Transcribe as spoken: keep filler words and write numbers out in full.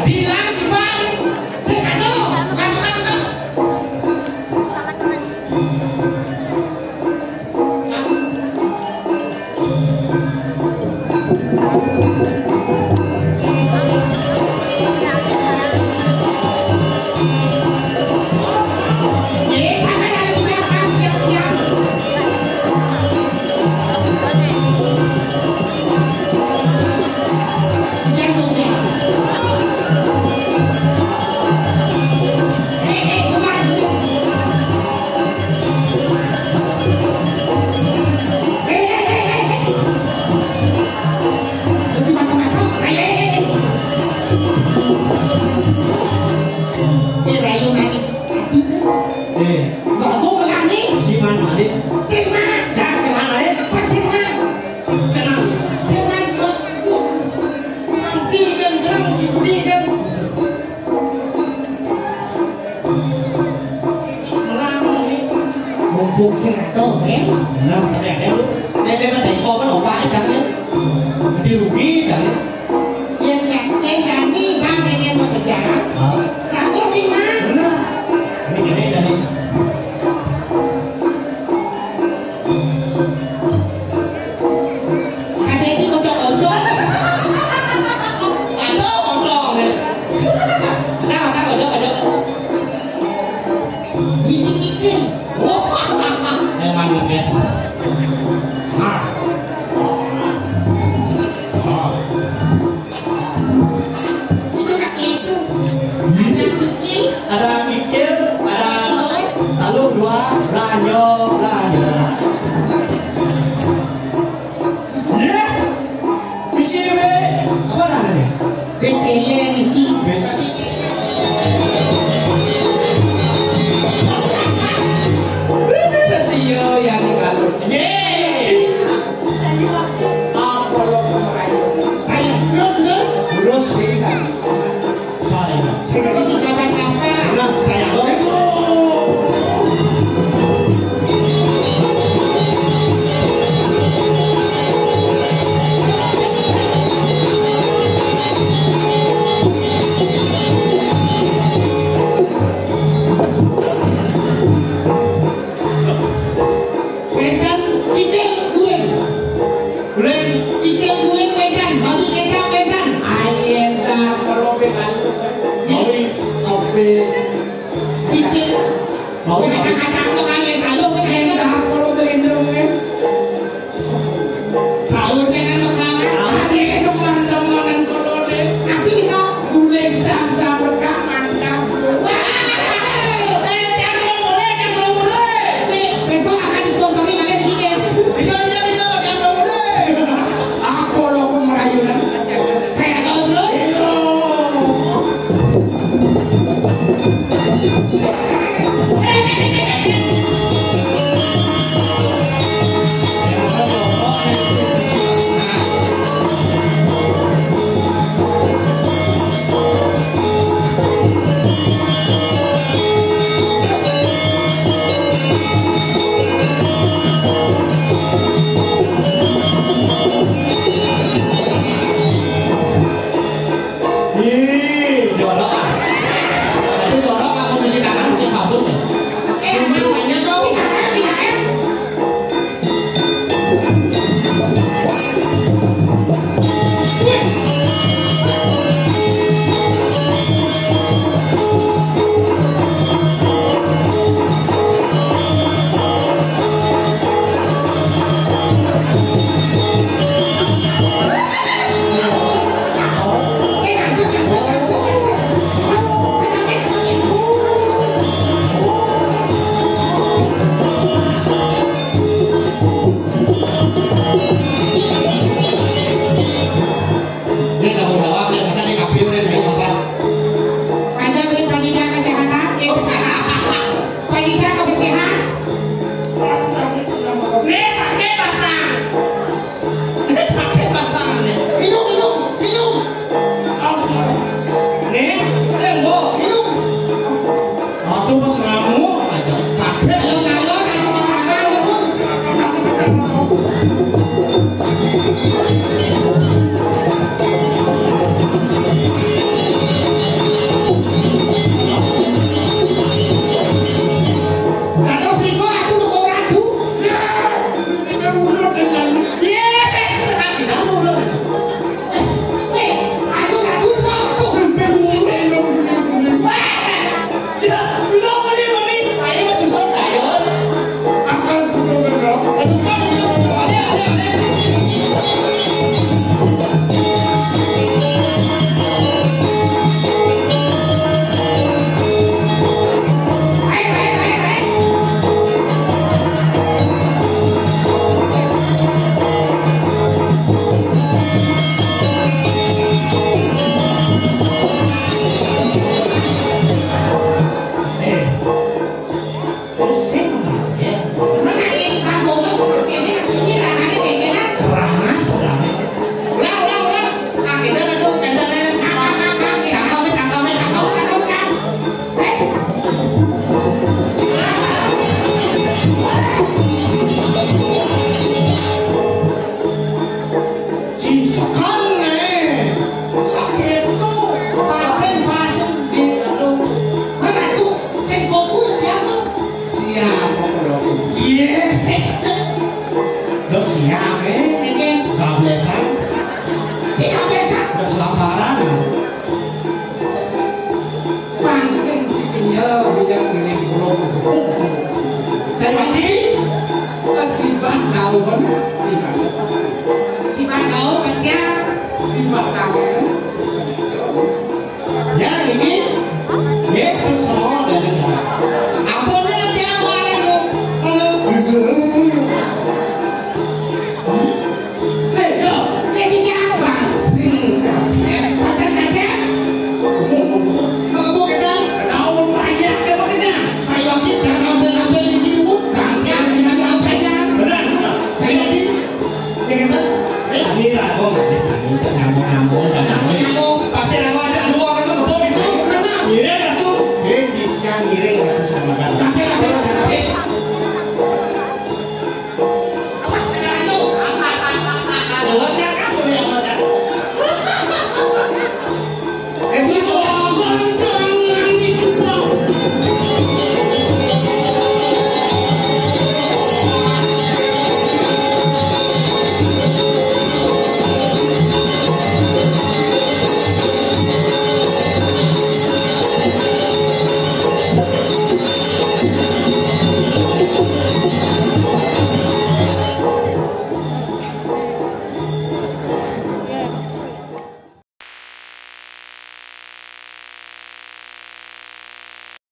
Bilang si Bang. Saya kata, bukan, bukan, bukan. Eh, Mbak, aku melani. Siman malik. Siman. Cak siman malik. Cak siman. Cenang. Siman, Mbak. Mangkil kan, kan, mangkil kan. Melani. Mumpung sing ado, eh. Nah, tapi ada lu. Nek, nek, nek, kok kan opa aja, nih. Nanti rugi, jangan. Yen nyakitin jani, Bang, nek yen mau kerja. Hah? Lah, terus sih, Mas? Bener. Ini gini tadi. Ada itu kocok-kocok. Aduh, kocok, ya. Enggak, enggak, kocok, kocok. Bisi kikin. Wah, emang ngegas. Nah. Nah. Itu kaki itu. Ada kikil. Ada kikil, ada taluh dua, belanjo, belanjo. Iya. Misi, weh. Apa namanya? Kikilnya misi. Misi. Setia yang kalau. Yeay. Apa lo kemarin? Saya terus, terus. Terus, sih. Saya. Saya. Nah, saya. Wedan, kidul, kulon. Kulon. Kidul, kulon, wedan. Babi kecap, wedan. Ayen ta, kalau wedan. Babi, topi. Kidul. Babi. Kacang-kacang tuh kalian, kalau wedan. Ayen ta, kalau wedan. Saurnya kan makanan. Ayen teman-teman yang kulon. Tapi kita Gulai sam-sam berkah mantap, Bro. Wah! Eh, jangan boleh, jangan boleh. Nih, besok akan disponsori oleh Guinness. Iya, iya, iya, jangan boleh. Apa lo pemerayunan? Saya tahu, Bro. Iya. Ôn, đi vào. Chị bạn đâu, bạn kia? Đi vào nào?